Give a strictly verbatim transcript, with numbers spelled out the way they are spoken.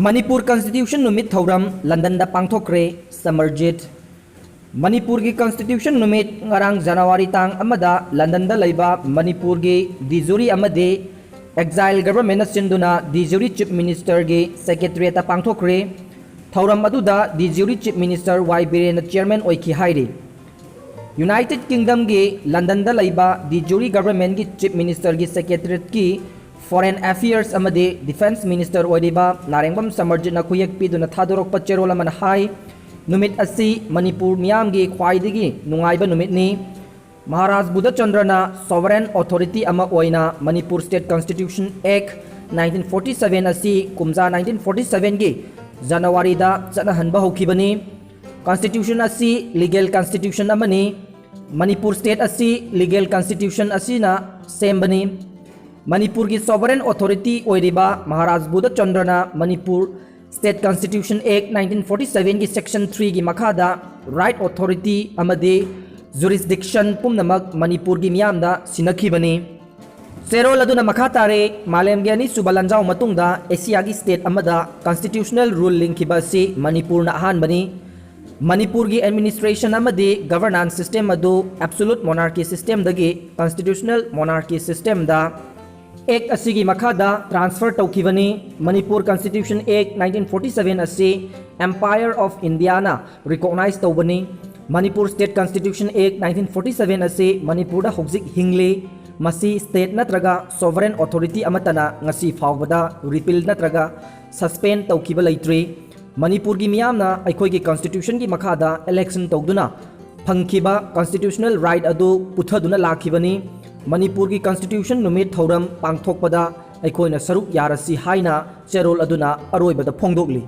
Manipur constitution ꯅꯨꯃꯤꯠ ꯊꯧꯔꯝ ꯂꯟꯗꯟꯗ ꯄꯥꯡꯊꯣꯛꯈ꯭ꯔꯦ꯫ ꯁꯃꯔꯖꯤꯠ꯫ ꯃꯅꯤꯄꯨꯔꯒꯤ ꯀꯟꯁꯇꯤꯇ꯭ꯌꯨꯁꯟ ꯅꯨꯃꯤꯠ ꯉꯔꯥꯡ ꯖꯅꯋꯥꯔꯤ ꯇꯥꯡ ꯑꯃꯗ ꯂꯟꯗꯟꯗ ꯂꯩꯕ ꯃꯅꯤꯄꯨꯔꯒꯤ ꯗꯤ ꯖꯨꯔꯤ ꯑꯃꯗꯤ ꯑꯦꯛꯖꯥꯏꯜ ꯒꯚꯔꯟꯃꯦꯟꯅ ꯁꯤꯟꯗꯨꯅ ꯗꯤ ꯖꯨꯔꯤ ꯆꯤꯐ ꯃꯤꯅꯤꯁꯇꯔꯒꯤ ꯁꯦꯀ꯭ꯔꯦꯇꯔꯤꯌꯦꯠꯇ ꯄꯥꯡꯊꯣꯛꯈ꯭ꯔꯦ꯫ ꯊꯧꯔꯝ ꯑꯗꯨꯗ ꯗꯤ ꯖꯨꯔꯤ ꯆꯤꯐ ꯃꯤꯅꯤꯁꯇꯔ ꯋꯥꯏ ꯕꯤꯔꯦꯟꯅ ꯆꯤꯌꯔꯃꯦꯟ ꯑꯣꯏꯈꯤ ꯍꯥꯏꯔꯤ꯫ ꯌꯨꯅꯥꯏꯇꯦꯗ ꯀꯤꯡꯗꯝꯒꯤ ꯂꯟꯗꯟꯗ ꯂꯩꯕ ꯗꯤ ꯖꯨꯔꯤ ꯒꯚꯔꯟꯃꯦꯟꯒꯤ ꯆꯤꯐ ꯃꯤꯅꯤꯁꯇꯔꯒꯤ ꯁꯦꯀ꯭ꯔꯦꯇꯔꯤꯌꯦꯠꯀꯤ ꯐꯣꯔꯦꯟ ꯑꯦꯐꯤꯌꯔꯁ ꯑꯃꯗꯤ ꯗꯤꯐꯦꯟꯁ ꯃꯤꯅꯤꯁꯇꯔ ꯑꯣꯏꯔꯤꯕ ꯅꯥꯔꯦꯡꯕꯝ ꯁꯃꯔꯖꯤꯠꯅ ꯈꯨꯌꯦꯛ ꯄꯤꯗꯨꯅ ꯊꯥꯗꯣꯔꯛꯄ ꯆꯦꯔꯣꯜ ꯑꯃꯅ ꯍꯥꯏ, ꯅꯨꯃꯤꯠ ꯑꯁꯤ ꯃꯅꯤꯄꯨꯔ ꯃꯤꯌꯥꯝꯒꯤ ꯈ꯭ꯋꯥꯏꯗꯒꯤ ꯅꯨꯡꯉꯥꯏꯕ ꯅꯨꯃꯤꯠꯅꯤ꯫ ꯃꯍꯥꯔꯥꯖ ꯕꯨꯙꯆꯟꯗ꯭ꯔꯅ ꯁꯣꯚꯔꯦꯟ ꯑꯣꯊꯣꯔꯤꯇꯤ ꯑꯃ ꯑꯣꯏꯅ ꯃꯅꯤꯄꯨꯔ ꯁ꯭ꯇꯦꯠ ꯀꯟꯁꯇꯤꯇ꯭ꯌꯨꯁꯟ ꯑꯦꯛ ꯅꯥꯏꯟꯇꯤꯟ ꯐꯣꯔꯇꯤ ꯁꯚꯦꯟ ꯑꯁꯤ ꯀꯨꯝꯖꯥ ꯅꯥꯏꯟꯇꯤꯟ ꯐꯣꯔꯇꯤ ꯁꯚꯦꯟꯒꯤ ꯖꯅꯋꯥꯔꯤꯗ ꯆꯠꯅꯍꯟꯕ ꯍꯧꯈꯤꯕꯅꯤ꯫ ꯀꯟꯁꯇꯤꯇ꯭ꯌꯨꯁꯟ ꯑꯁꯤ ꯂꯤꯒꯦꯜ ꯀꯟꯁꯇꯤꯇ꯭ꯌꯨꯁꯟ ꯑꯃꯅꯤ꯫ ꯃꯅꯤꯄꯨꯔ ꯁ꯭ꯇꯦꯠ ꯑꯁꯤ ꯂꯤꯒꯦꯜ ꯀꯟꯁꯇꯤꯇ꯭ꯌꯨꯁꯟ ꯑꯁꯤꯅ ꯁꯦꯝꯕꯅꯤ꯫ ꯃꯅꯤꯄꯨꯔꯒꯤ ꯁꯣꯚꯔꯦꯟ ꯑꯣꯊꯣꯔꯤꯇꯤ ꯑꯣꯏꯔꯤꯕ ꯃꯍꯥꯔꯥꯖ ꯕꯨꯙꯆꯟꯗ꯭ꯔꯅ ꯃꯅꯤꯄꯨꯔ ꯁ꯭ꯇꯦꯠ ꯀꯟꯁꯇꯤꯇ꯭ꯌꯨꯁꯟ ꯑꯦꯛ ꯅꯥꯏꯟꯇꯤꯟ ꯐꯣꯔꯇꯤ ꯁꯚꯦꯟꯒꯤ ꯁꯦꯛꯁꯟ ꯊ꯭ꯔꯤꯒꯤ ꯃꯈꯥꯗ ꯔꯥꯏꯠ ꯑꯣꯊꯣꯔꯤꯇꯤ ꯑꯃꯗꯤ ꯖꯨꯔꯤꯁꯗꯤꯛꯁꯟ ꯄꯨꯝꯅꯃꯛ ꯃꯅꯤꯄꯨꯔꯒꯤ ꯃꯤꯌꯥꯝꯗ ꯁꯤꯟꯅꯈꯤꯕꯅꯤ꯫ ꯆꯦꯔꯣꯜ ꯑꯗꯨꯅ ꯃꯈꯥ ꯇꯥꯔꯦ, ꯃꯥꯂꯦꯝꯒꯤ ꯑꯅꯤꯁꯨꯕ ꯂꯥꯟꯖꯥꯎ ꯃꯇꯨꯡꯗ ꯑꯦꯁꯤꯌꯥꯒꯤ ꯁ꯭ꯇꯦꯠ ꯑꯃꯗ ꯀꯟꯁꯇꯤꯇ꯭ꯌꯨꯁꯅꯦꯜ ꯔꯨꯜ ꯂꯤꯡꯈꯤꯕ ꯑꯁꯤ ꯃꯅꯤꯄꯨꯔꯅ ꯑꯍꯥꯟꯕꯅꯤ꯫ ꯃꯅꯤꯄꯨꯔꯒꯤ ꯑꯦꯗꯃꯤꯅꯤꯁꯇ꯭ꯔꯦꯁꯟ ꯑꯃꯗꯤ ꯒꯚꯔꯅꯥꯟꯁ ꯁꯤꯁꯇꯦꯝ ꯑꯗꯨ ꯑꯦꯕꯁꯣꯂꯨꯠ ꯃꯣꯅꯥꯔꯀꯤ ꯁꯤꯁꯇꯦꯝꯗꯒꯤ ꯀꯟꯁꯇꯤꯇ꯭ꯌꯨꯁꯅꯦꯜ ꯃꯣꯅꯥꯔꯀꯤ ꯁꯤꯁꯇꯦꯝꯗ ꯑꯦꯛ ꯑꯁꯤꯒꯤ ꯃꯈꯥꯗ ꯇ꯭ꯔꯥꯟꯁꯐꯔ ꯇꯧꯈꯤꯕꯅꯤ꯫ ꯃꯅꯤꯄꯨꯔ ꯀꯟꯁꯇꯤꯇ꯭ꯌꯨꯁꯟ ꯑꯦꯛ ꯅꯥꯏꯟꯇꯤꯟ ꯐꯣꯔꯇꯤ ꯁꯚꯦꯟ ꯑꯁꯤ ꯑꯦꯝꯄꯥꯌꯔ ꯑꯣꯐ ꯏꯟꯗꯤꯌꯥꯅ ꯔꯤꯀꯣꯛꯅꯥꯏꯖ ꯇꯧꯕꯅꯤ꯫ ꯃꯅꯤꯄꯨꯔ ꯁ꯭ꯇꯦꯠ ꯀꯟꯁꯇꯤꯇ꯭ꯌꯨꯁꯟ ꯑꯦꯛ ꯅꯥꯏꯟꯇꯤꯟ ꯐꯣꯔꯇꯤ ꯁꯚꯦꯟ ꯑꯁꯤ ꯃꯅꯤꯄꯨꯔꯗ ꯍꯧꯖꯤꯛ ꯍꯤꯡꯂꯤ꯫ ꯃꯁꯤ ꯁ꯭ꯇꯦꯠ ꯅꯠꯇ꯭ꯔꯒ ꯁꯣꯚꯔꯦꯟ ꯑꯣꯊꯣꯔꯤꯇꯤ ꯑꯃꯠꯇꯅ ꯉꯁꯤ ꯐꯥꯎꯕꯗ ꯔꯤꯄꯤꯜ ꯅꯠꯇ꯭ꯔꯒ ꯁꯁꯄꯦꯟ ꯇꯧꯈꯤꯕ ꯂꯩꯇ꯭ꯔꯤ꯫ ꯃꯅꯤꯄꯨꯔꯒꯤ ꯃꯤꯌꯥꯝꯅ ꯑꯩꯈꯣꯏꯒꯤ ꯀꯟꯁꯇꯤꯇ꯭ꯌꯨꯁꯟꯒꯤ ꯃꯈꯥꯗ ꯏꯂꯦꯛꯁꯟ ꯇꯧꯗꯨꯅ ꯐꯪꯈꯤꯕ ꯀꯟꯁꯇꯤꯇ꯭ꯌꯨꯁꯅꯦꯜ ꯔꯥꯏꯠ ꯑꯗꯨ ꯄꯨꯊꯗꯨꯅ ꯂꯥꯛꯈꯤꯕꯅꯤ꯫ ꯃꯅꯤꯄꯨꯔꯒꯤ ꯀꯟꯁꯇꯤꯇ꯭ꯌꯨꯁꯟ ꯅꯨꯃꯤꯠ ꯊꯧꯔꯝ ꯄꯥꯡꯊꯣꯛꯄꯗ ꯑꯩꯈꯣꯏꯅ ꯁꯔꯨꯛ ꯌꯥꯔꯁꯤ ꯍꯥꯏꯅ ꯆꯦꯔꯣꯜ ꯑꯗꯨꯅ ꯑꯔꯣꯏꯕꯗ ꯐꯣꯡꯗꯣꯛꯂꯤ꯫